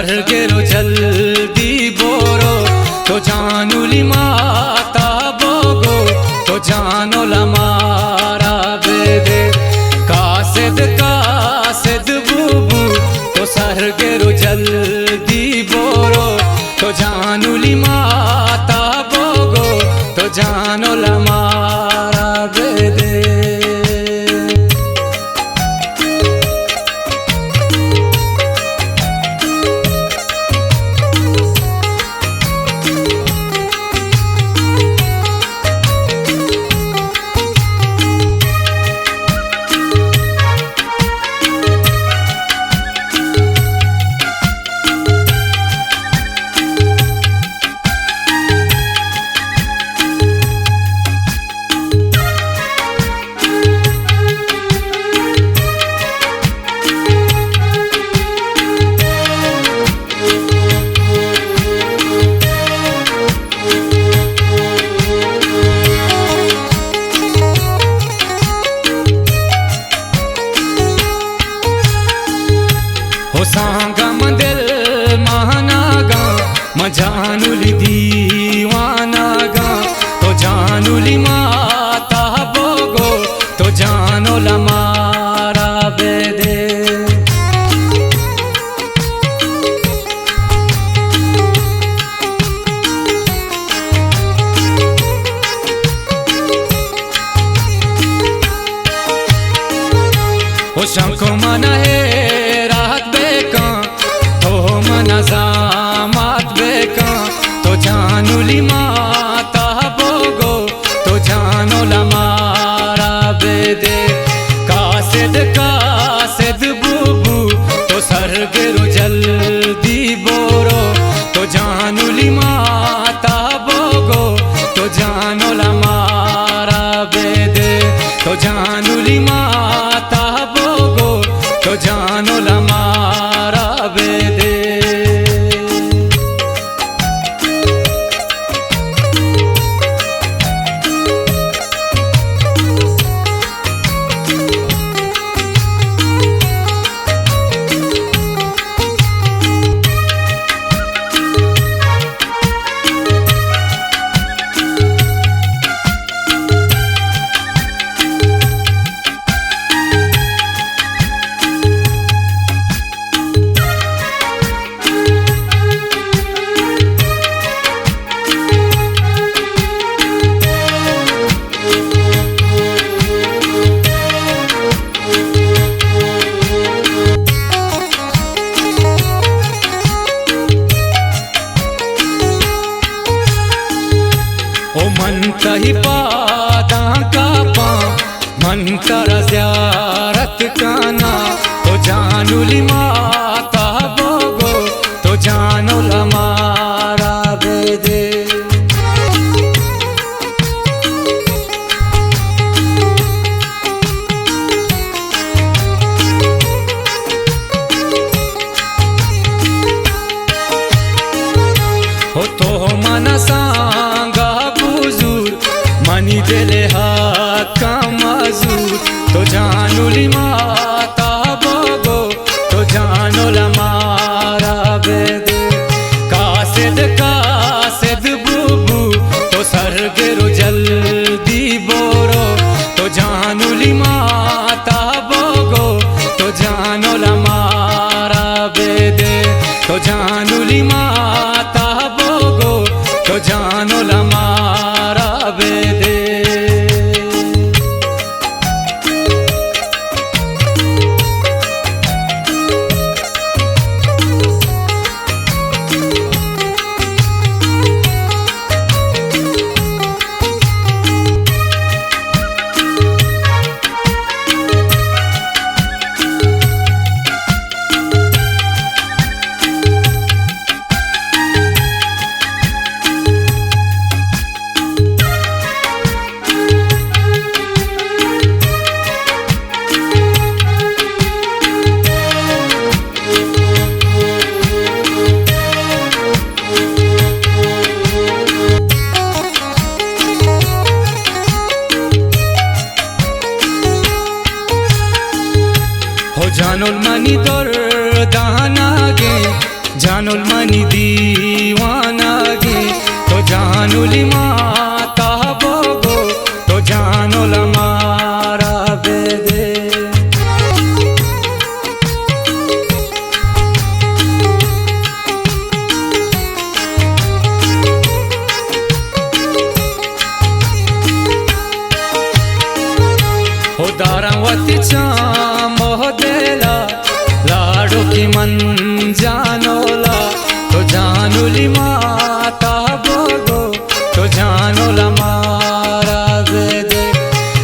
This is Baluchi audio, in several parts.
سرگر و جلدی برو، تو جانولی ماتا بگو، تو جانولا مارا بدے۔ قاصد قاصد بوبو، تو سرگر و جلدی برو، تو جانولی ماتا بگو، تو جانولا مارا بدے۔ ہو سانگا من دل ماناگاں، من جانولی دیواناگاں، تو جانولی ماتا بگو، تو جانولا مارا بدے۔ ہو شنکو من ہیرات بکن، تو من زامات بکن، تو جانولی ماتا بگو، تو جانولا مارا بدے۔ قاصد قاصد بوبو، تو سرگر و جلدی برو، تو جانولی ماتا بگو، تو جانولا مارا بدے، تو جانولی ماتا بگو، تو جانولا مارا بدے۔ او من تئی پاداں کاپاں، من ترا زیارت کناں، تو جانولی ماتا بگو، تو جانولا مارا بدے۔ ہو تو من سانگا بزور، منی دل حق مزور، تو جانولی ماتا بگو، تو جانولا مارا بدے۔ قاصد قاصد بوبو، تو سرگر و جلدی برو، تو جانولی ماتا بگو، تو جانولا مارا بدے، تو جانولی ماتا بگو، تو جانولا مارا بدے۔ ہو جانل منی درداناگیں، جان چاں مودیلا، لاڑوکی من جانولا، تو جانولی ماتا بوگو، تو جانولا مارا بدے۔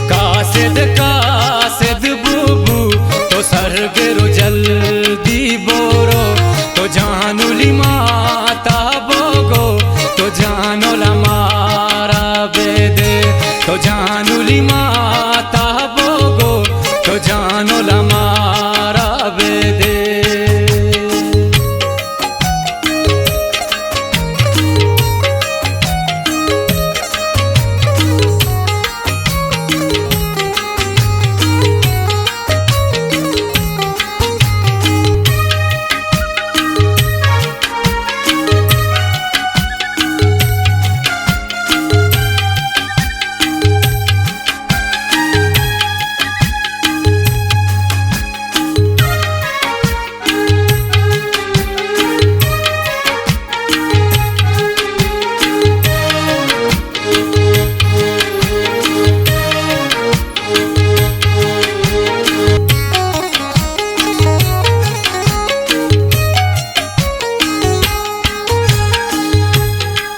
قاصد، قاصد بوبو، تو سرگر و جلدی بورو، تو جانولی ماتا بوگو، تو جانولا مارا بدے، تو جانولی ماتا بوگو، تو جانولا مارا بدے۔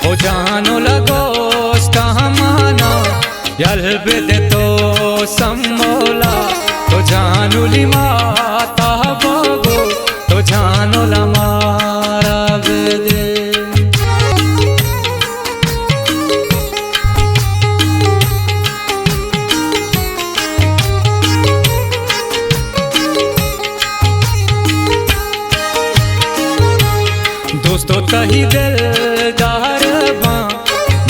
او جانولا گوشت ہمانا، یل بدے تو سمولا، تو جانولی ماتا بوگو، تو جانولا مارا بدے۔ دوستو تئی دلدار باں،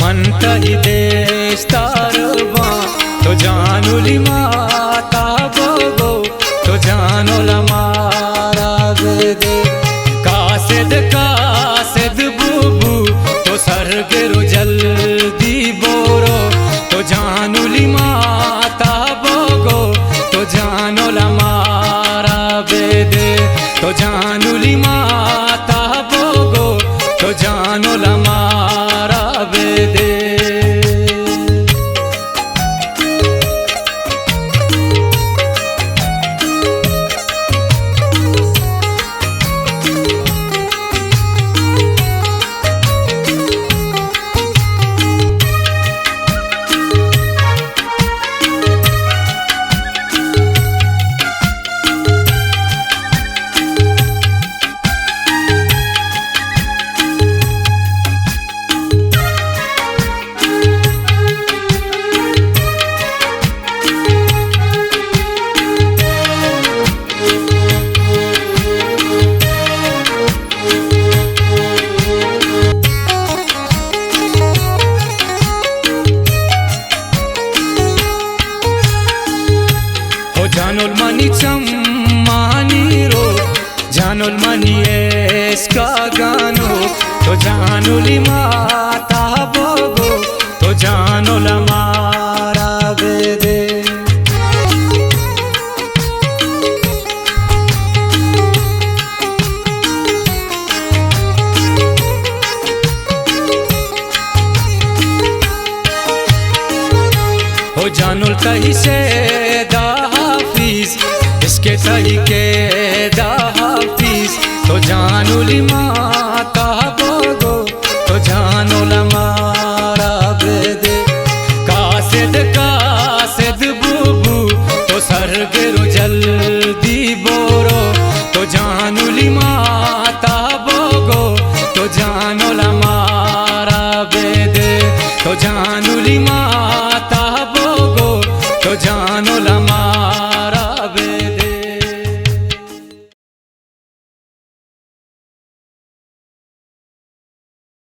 من تئی دیشتار باں، تو جانولی ماتا بوگو، تو جانولا مارا بدے۔ قاصد، قاصد بوبو، تو سرگر و جلدی بورو، تو جانولی ماتا بوگو، تو جانولا مارا بدے، تو جانولی ماتا بوگو، تو جانولا مارا بدے۔ او جانول منی چمانی رو، جانول منی عشقا گانو، تو جانولی ماتا بوگو، تو جانولا مارا بدے۔ او جانول تئی سیدا حافظ، عشق تئی قیدا حافظ، تو جانولی ماتا بوگو، تو جانولا مارا بدے۔ قاصد، قاصد بوبو، تو سرگر و جلدی بورو، تو جانولی ماتا بوگو، تو جانولا مارا بدے، تو جانولی ماتا بوگو، تو جانولا مارا